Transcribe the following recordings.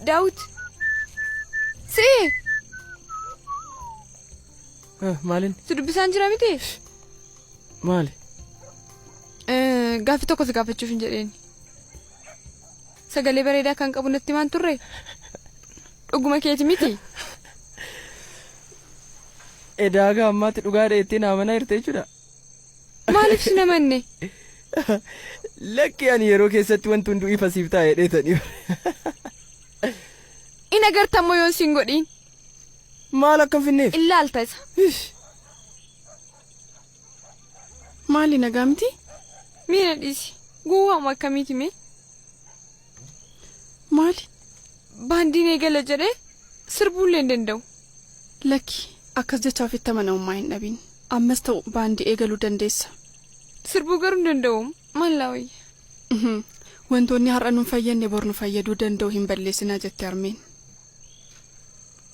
Daawit. Si'i. Maalin? Si dubbisaan jira miti? Maali? Gaaffii tokko si gaafachuuf hin jedheen. Sagalee bareedaa kan qabu natti himaan turre? Dhuguma keeti miti? Edaa haga ammaatti dhugaadha jettee na amanaa jirta jechuudha? Maaliif sin amanne? Lakki ani yeroo keessatti wanti hunduu ifa siif ta'a jedheetani. In agarta immoo yoon siin godhiin. Maal akka hin finneef? In laalta isa. Maali nagaa miti? Mee na dhiisi. Gowwaama akkamiiti mee? Maali? Baandiin eegala jedhee sirbuullee hin danda'u. Lakki akkas jechaa ofitti amanamummaa hin dhabin. Ammas ta'u baandii eegaluu dandeessa. Sirbuu garuu hin danda'u. Maal naa wayya? Wantoonni har'a nun fayyadne bor nu fayyaduu danda'u hin balleessinaa jette harmeen.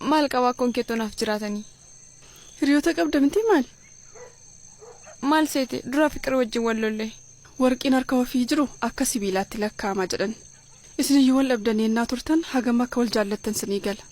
Maal qaba akkoon keettoo naaf jiraatanii? Hiriyoota qabda miti maali? Maal seete dura Fiqir wajjin wal lolle. Warqiin harka ofii jiru akka sibiilaatti lakkaa'ama jedhan. Isin iyyuu wal dhabdanii ennaa turtan hagam akka wal jaallattan sinii gala.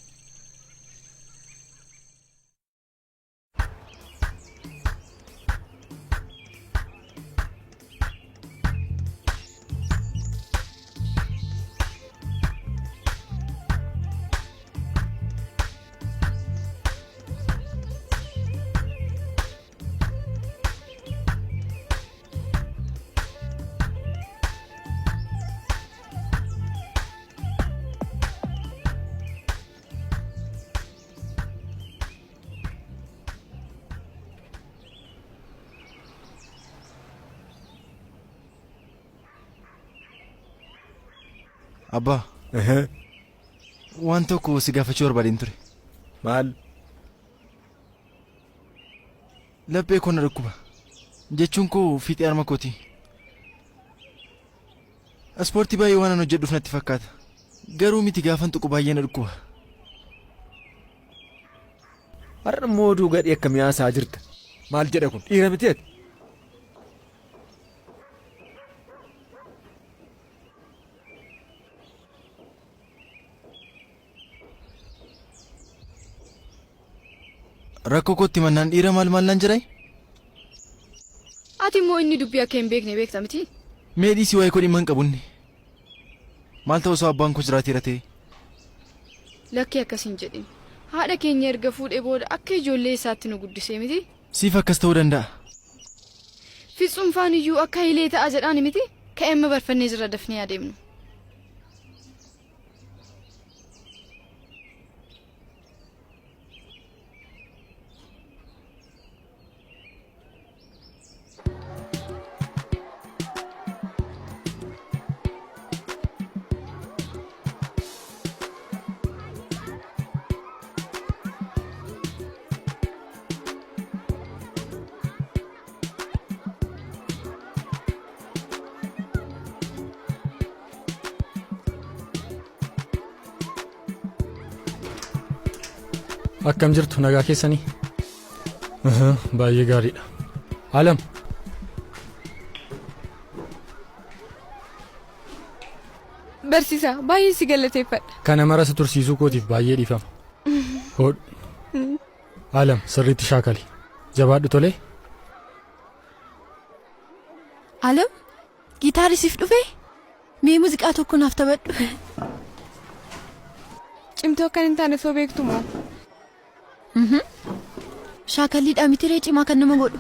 Abbaa. Waan tokko si gaafachuu barbaadeen ture. Maal? Laphee koo na dhukkuba. Jechuun koo fiixee harma kooti. Ispoortii baay'ee waanan hojjedhuuf natti fakkaata. Garuu miti gaafan tuqu baay'ee na dhukkuba. Har'a immoo oduu gadhee akkamii haasa'aa jirta? Maal jedha kun? Dhiira miti ati? Rakkoo kootti mannaan dhiira maal maal naan jedhay? Ati immoo inni dubbii akka hin beekne beekta miti? Mee dhiisii waa'ee koo dhimma hin qabu inni. Maal ta'u osoo abbaan koo jiraateera ta'ee? Lakkii akkas hin jedhin. Haadha keenya erga fuudhee booda akka ijoollee isaatti nu guddisee miti? Siif akkas ta'uu danda'a. Fitsum faan iyyuu akka Hayilee ta'a jedhaani miti? Ka'e amma barfannee jirra dafnee haa deemnu. Akkam jirtu nagaa keessanii? Baay'ee gaariidha. Alam. Barsiisaa baay'ee si galateeffadha. Kana mara si tursiisuu kootiif baay'ee dhiifama. Hodhu. Alam sirriitti shaakali. Jabaadhu tolee. Alam gitaarri siif dhufee? Mee muuziqaa tokko naaf taphadhu. Cimtuu akkan hin taane osoo beektu moo? Shaakalliidhaa mitiree cimaa kan nama godhu.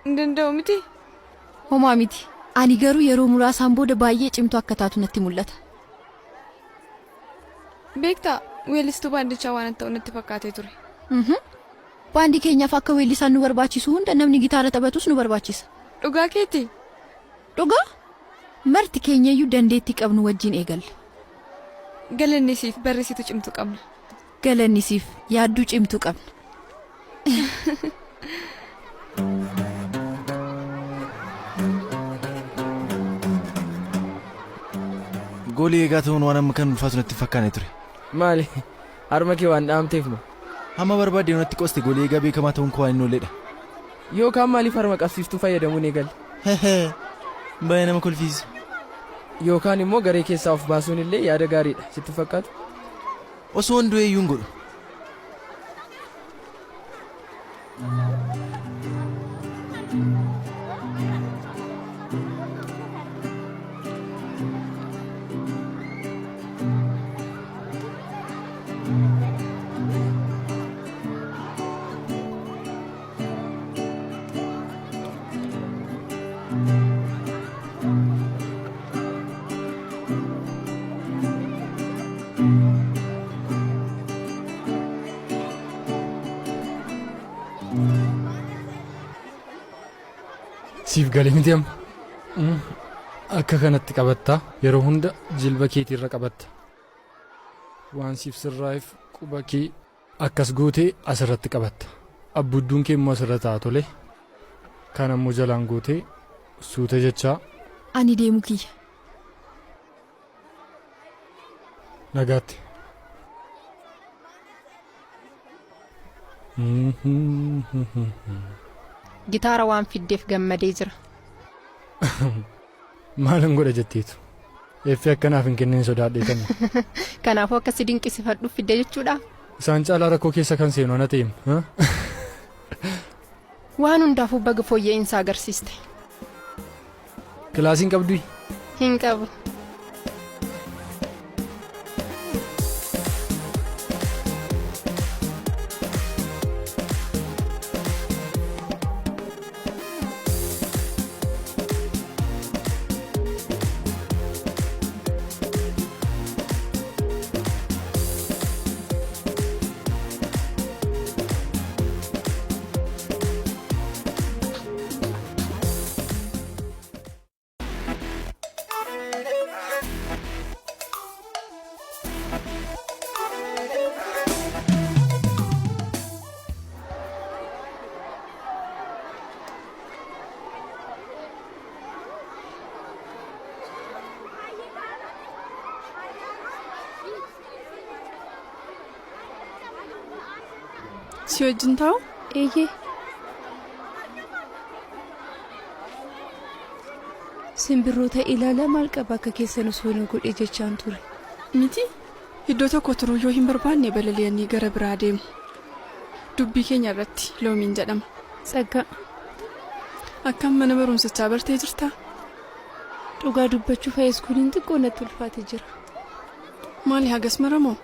Hin danda'u miti? Homaa miti. Ani garuu yeroo muraasaan booda baay'ee cimtuu akka taatu natti mul'ata. Beektaa, weellistuu baandichaa waanan ta'u natti fakkaatee ture. Baandii keenyaaf akka weellisaan nu barbaachisu hunda namni gitaara taphatus nu barbaachisa. Dhugaa keetii? Dhugaa! Marti keenyayyuu dandeettii qabnu wajjin eegalla. Galanni siif, barreessituu cimtuu qabna. Galanni siif, yaadduu cimtuu qabna. Goolii eegaa ta'uun waan amma kan ulfaatu natti hin fakkaanne ture. Maali? Harma kee waan dhaamteef moo? Hamma barbaadde natti qoste goolii eegaa beekamaa ta'uun koo waan hin oolledha. Yookaan maaliif harma qabsiiftuu fayyadamuun eegalle? Baay'ee nama kolfiisa. Yookaan immoo garee keessaa of baasuun illee yaada gaariidha sitti fakkaatu? Osoo hin du'e iyyuu hin godhu. Siif galee miti amma. Akka kanatti qabattaa yeroo hunda jilba keetiirra qabatta. Waan siif sirraa'eef quba kee akkas gootee asirratti qabatta. Abbudduun kee immoo asirra ta'a tole. Kan ammoo jalaan gootee suuta jechaa Ani deemu kiyya. Nagaatti. Gitaara waan fiddeef gammadee jira. Maalin godha jetteetu. Eeffi akkanaaf hin kennin sodaadheetani. Kanaafuu akka si dinqisiifadhuuf fidde jechuudha. Isaan caalaa rakkoo keessa kan seenu ana ta'eem. Waan hundaafuu baga fooyya'insa agarsiiste. Kilaasiin qabdui? Hin qabu. Si wajjin taa'u? Eeyyee. Simbirroota ilaalaa maal qaba akka keessan osoo nu godhe jechaan ture. Miti iddoo tokko turuu yoo hin barbaanne balali'anii gara biraa deemu. Dubbii keenya irratti loomiin jedhama. Tsaggaa. Akkam mana barumsichaa bartee jirtaa? Dhugaa dubbachuuf haayiskuuliin xiqqoo natti ulfaate jira. Maali hagas maramoo?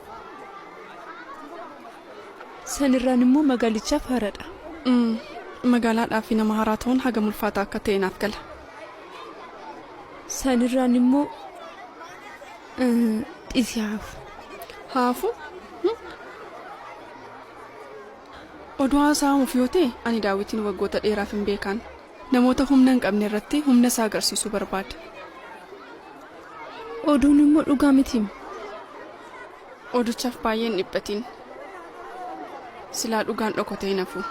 Sanirraan immoo magaalichaaf haaraadha. Magaalaadhaaf nama haaraa ta'uun hagam ulfaataa akka ta'e naaf gala. Sanirraan immoo xisi haafu. Haafu? Oduu haasa'amuuf yoo ta'e ani daawwitiin waggoota dheeraaf hin beekan. Namoota humna hin qabne irratti humna isaa agarsiisuu barbaada. Oduun immoo dhugaa miti. Oduchaaf baay'een dhiphatiin. Silaa dhugaan dhokatee hin hafu.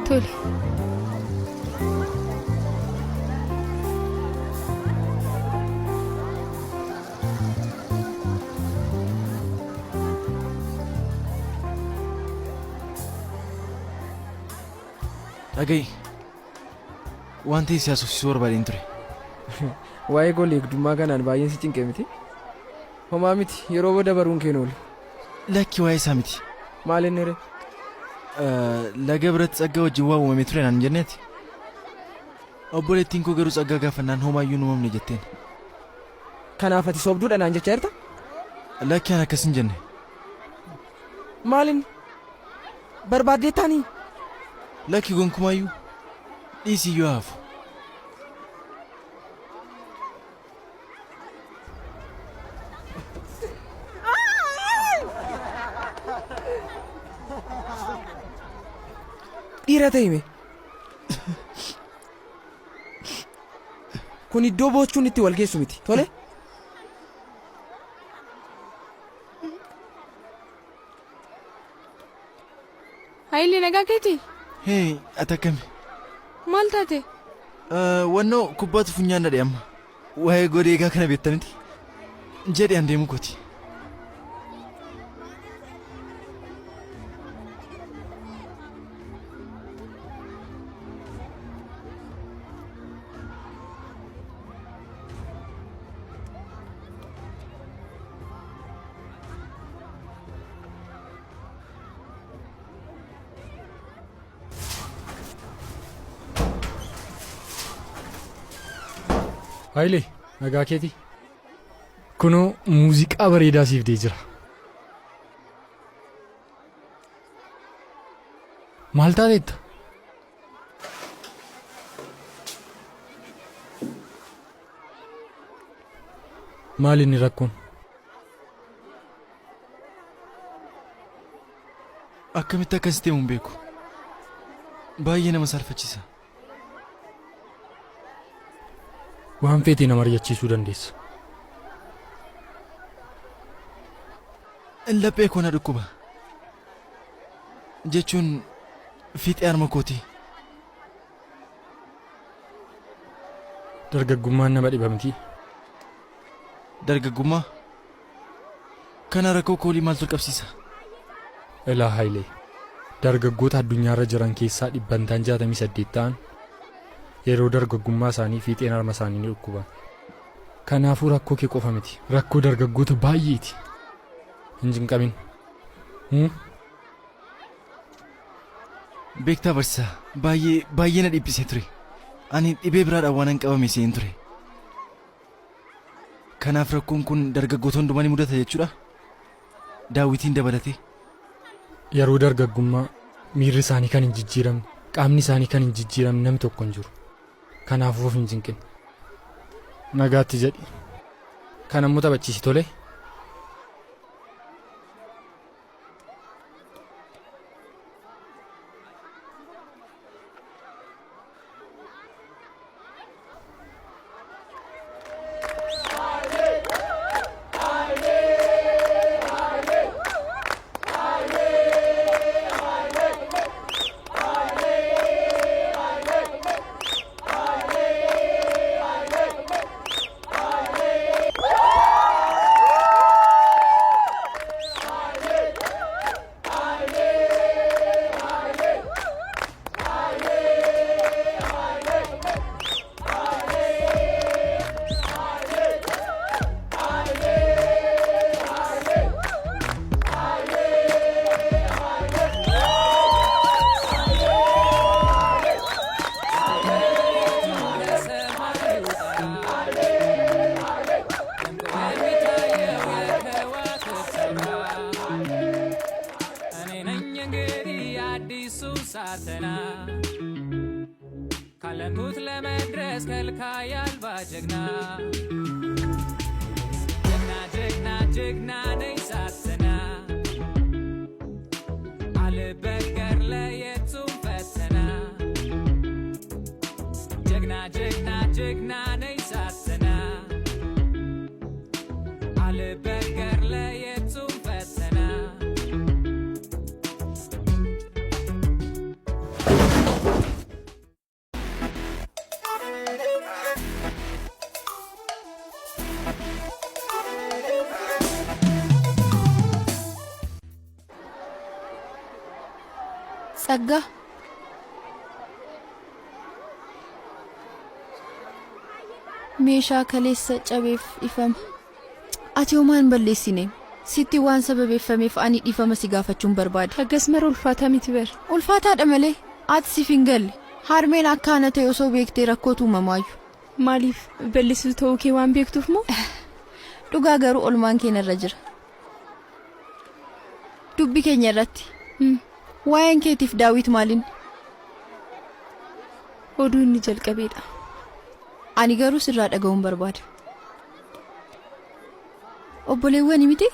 Tole. Dhaga'i. Waan ta'e si haasofsiisuu barbaadeen ture. Waa'ee goolii eegdummaa kanaan baay'een si cinqe miti. Homaa miti yeroo booda baruun kee oolu. Lakki waa'ee isaa miti. Maal inni ree? Laga biratti tsaggaa wajjin waa uumamee ture naan jenneeti. Obboleettiin koo garuu tsaggaa gaafannaan homaayyuu hin uumamne jetteen. Kanaaf ati sobduudha naan jechaa jirta? Lakki an akkas hin jenne. Maal inni? Barbaaddee taanii? Lakki gonkumaayyuu dhiisii yoo hafu. Dhiira ta'e hime. Kun iddoo boochuun itti wal geessu miti. Tole? Hayilee nagaa keeti? Hee, ati akkami? Maal taate? Wannoo kubbaatu funyaan dhadhe amma. Waa'ee godeegaa kana beekta miti? Jedhi an deemuu kooti. Hayilee nagaa keeti. Kunoo muuziqaa bareedaa siif dee jira. Maal taateetta? Maal inni rakkoon? Akkamitti akkas deemu hin beeku. Baay'ee nama saalfachiisa. Waan feete nama argachiisuu dandeessa. Laphee koo na dhukkuba. Jechuun fiixee harma kooti. Dargaggummaan nama dhiba miti. Dargaggummaa? Kana rakkoo koolii maaltu qabsiisa? Ilaa Hayilee, dargaggoota addunyaarra jiran keessaa dhibbantaan 68 ta'an yeroo dargaggummaa isaanii fiixeen harma isaanii ni dhukkuba. Kanaafuu rakkoo kee qofa miti, rakkoo dargaggoota baay'eeti. Hin cinqamin. Beektaa barsiisaa, baay'ee baay'ee na dhiphisee ture. Ani dhibee biraadhaan waanan qabame se'een ture. Kanaaf rakkoon kun dargaggoota hundumaa ni mudata jechuudha? Daawwitiin dabalatee. Yeroo dargaggummaa miirri isaanii kan hin jijjiiramne, qaamni isaanii kan hin jijjiiramne namni tokko hin jiru. Kanaafuu of hin cinqin. Nagaatti jedhi. Kan ammoo taphachiisi tole. እኔ ነኝ እንግዲህ አዲሱ ሳተና ካለምኩት ለመድረስ ከልካይ አልባ ጀግና ጀግና ጀግና ጀግና ነኝ ሳተና አልበገር ለየቱም ፈተና ጀግና ጀግና ጀግና ነኝ ሳተና አልበገር ለየቱም ፈተና Tsaggaa. Meeshaa kaleessa cabeef ifama. Ati homaa hin balleessine. Sitti waan sababeeffameef ani dhiifama si gaafachuun barbaada. Akkas mara ulfaataa miti bar. Ulfaataadha malee ati siif hin galle. Harmeen akka ana ta'e osoo beektee rakkootu uumamaayyuu. Maaliif balleessitu ta'uu kee waan beektuuf moo? Dhugaa garuu olmaan keenya irra jira. Dubbi keenya irratti. Waa'een keetiif daawit maaliin? Oduu inni jalqabeedha. Ani garuu sirraa dhaga'uun barbaada. Obboleewwan miti?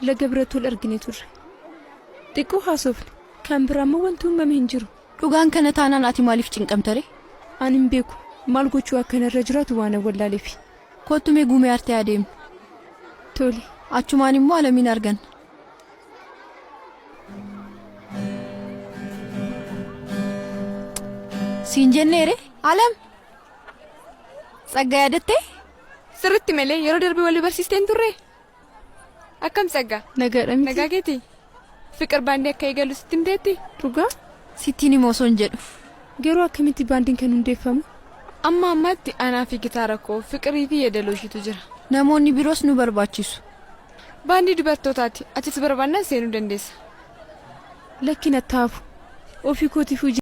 Laga biratti wal argine turre. Xiqqoo haasofne. Kan biraammoo wanti uumame hin jiru. Dhugaan kana taanaan ati maaliif cinqamta ree? Ani hin beeku. Maal gochuu akka narra jiraatu waan wallaaleefi. Kottu mee gumee artee adeemnu. Tole. Achumaan immoo alamiin arganna. Siin jenneere alam. Tsaggaa yaadattee? Sirritti malee yeroo darbe walii barsiisteen turre. Akkam Tsaggaa? Nagaadha miti. Nagaa keeti? Fiqir baandii akka eegalu sitti himteetti? Dhugaa? Sittiin hima osoo hin jedhu. Garuu akkamitti baandiin kan hundeeffamu? Amma ammaatti anaa fi gitaara koo fiqirii fi yeedaloo ishiitu jira. Namoonni biroos nu barbaachisu. Baandii dubartootaati. Atis barbaannaan seenuu dandeessa. Lakki nattaafu. Ofii kootiif.